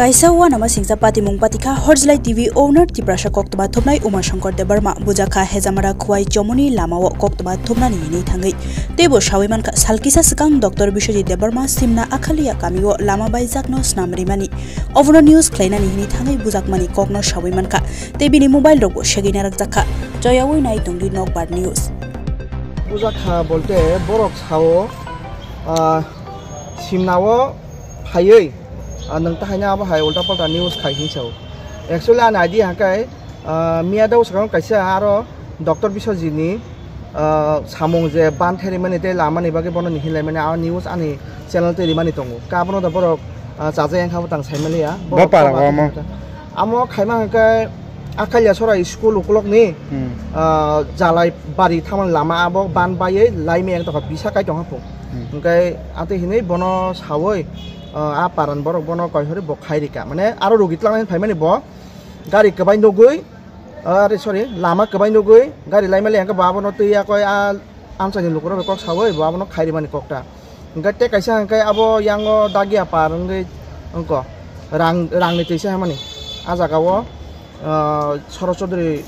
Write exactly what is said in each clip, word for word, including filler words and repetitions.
Kaisa uanama singcha patimung patikha Horjlai T V owner Tiprasa koktwma thumnai Uma Shankar Debbarma bujakha Hejamara Khwai Chomoni lamao koktwma thumnani hinwi thangwi. Teibo sawi mankha, salkisa swkang Doctor Biswajit Debbarma Simna Akhalia kamio lama baijakno snam rimani. Obono news khlainani hinwi thangwi bujakmani kokno sawi mankha. Tei bini mobile rokbo segwi narakjakha. Choyawi nai tongdi Nokbar News. Bujakha bolte borok sao, ah, Simnao phaiwi, ah, nwng tahaino abo hai ulta palta news khai hinwi sao. Actually, ani idea hwnkhe, ah, miya dao swkang kaisa aro Doctor Biswajitni, ah, samung je ban therimani tei lamani bagwi bono ni hinlaimani a news ani channel tei rimani tongo. Ka abono da borok, ah, chajak wngkha bwtang saimaliya. Bo para tamo. Amo khaima hwnkhe Akhalia Sora school ukulokni, hmm, ah, Jalai bari thamani lama abo ban baiwi laimai ang tongkha bisa kai tongkha phung. Hmm. Hwnkhe atwi hinwi bono sawi, ah, a paran borok bono koihori bo khai rika. Mane aro rugi twlangnani phaimani bo gari kwbai nugwi, ah, re, sorry, lama kwbai nugwi gari laimali hwnkhe bo abono twi yakoi a amchaini lukurok kok sawi bo abono khai rimani kokta. Hwnkhe tei kaisa hwnkhe abo yango dagia par wngwi wngkha rang, rangni twisa hwnmani. A jagao, ah, Soro Chaudhary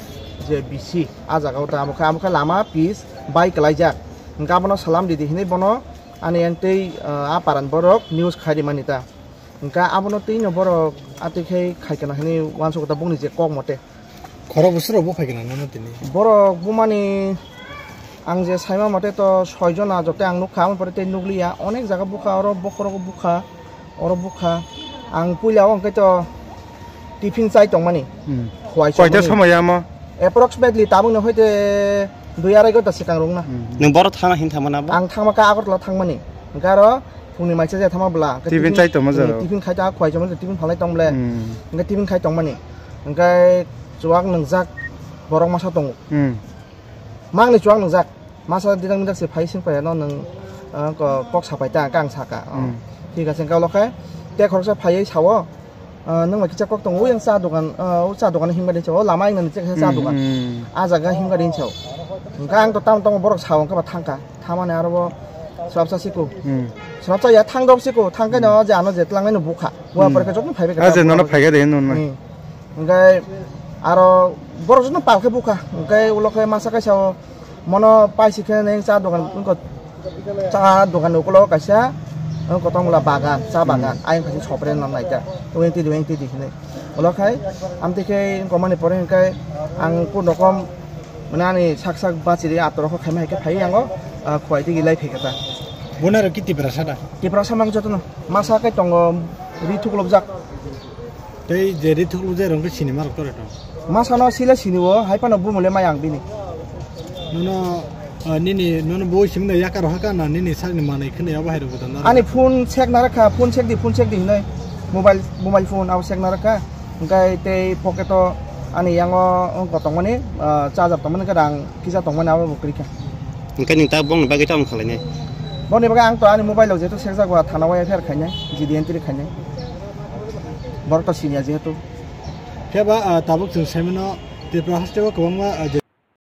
je B C, a jagao ta abo khe, abo khe lama pis bai kwlaijak. Hwnkhe abono salam ridi hinwi bono ani yang tei, ah, a paran borok news khai rimani ta. Hwnkhe abono twino borok atwi khe khai kana hinwi uansukha ta bongni je kok mote. Khorok bwswk rok buphai gwnang nono tini? Borok bumani ang je saima mote to soi jona joto ang nukha, aboni pore tei nukliya. Onek jaga bukha, oro bokhorogo bukha, oro bukha. Ang puila o hwnkhe to tiffin chai tongmani. Hmm. Khwai. Koita chongmani. Somoi amo? Approximately tabukni hoite dui arai ghonta swkang rwngna. Hmm. Nwng boro thangna hin thangmani abo? Ang thangma kha Agartala thangmani. Hwnkhe aro phungni maisa je thangma bwla. Hwnkhe tiffin, tiffin chai tongma, hmm, jaro. Tiffin khai ta khwai chongmani, tiffin phalai tong bwle. Hmm. Hwnkhe tiffin khai tongmani. Hwnkhe chuwak nwngjak borok masa tongo. Hmm. Mangni chuwak nwngjak. Masa didak midak se phai sing phaiyano nwng, ah, ko-, kok sapai ta, hwnkhe ang saka. Oh. Hmm. Thik ase, hwnkhe ulo khe tei khoroksa phaiwi sao, ah, nwng bai kisa kok tongo, yang cha dogan, ah, o cha dogan himba de chao, lama yang nani cha, cha, hmm, dogan. Hmm. A jaga himba de chao. Hwnkhe ang to tam tamo borok sao, hwnkhe ba thangkha. Thamani aro bo swrapsa siko. Hmm. Swrapsa ya thang dop siko, thang khe no, hmm, je ano je tlangnai no bukha. Bua, hmm, pore khe jotno phaibai khe. Ah, je nono phai khe de hinwi. Hmm. Hwnkhe aro borok jotno pal khe bukha. Hwnkhe ulo khe masa kaisa o mono paisi khe neng cha dogan, wngkha cha dogan ni ukulo kaisa, wngkha tongmwla bagan, cha, hmm, bagan. Ayang khaising sopre nang naikha. Wngtidi, wngtidi hinwi. Ulo khai amtwi khe wngkha mani pore hwnkhe ang kun rokom Mane ani sak sak bachiri atorok khaima hai khe phai yango, ah, khwai tigi lai phai khe ta. Bonaro ki Tiprasa da? Tiprasa mang jotono. Masa kai tongo ri thuklopjak. Tei je ri thuklopjak rong khe sini marok tore tong. Masa no sile sini o, hai phano bumule mai ang bini. Nono, ah, nini, nono boi simi no yakar haka na nini sakni manai khne abo hai rok budan na. Ani phone check na rakha, phone check di, phone check di hinoi. Mobile, mobile phone abo check na rakha. Hwnkhe tei pocket o ani yango wngkha tongmani, ah, charger tongmani, hwnkhe rang kisa tongmani abo bo kwrwi kha. Hwnkhe nwng ta bongni bagwi tamo khlainai? Bongni bagwi ang to ani mobile o jehetu sekjak ba thana o F I R khainai, G D entry khainai. Borok to siniya jehetu. Phiya ba, ah, tabuk chwng saimano Tripura haste o kwbangma, ah,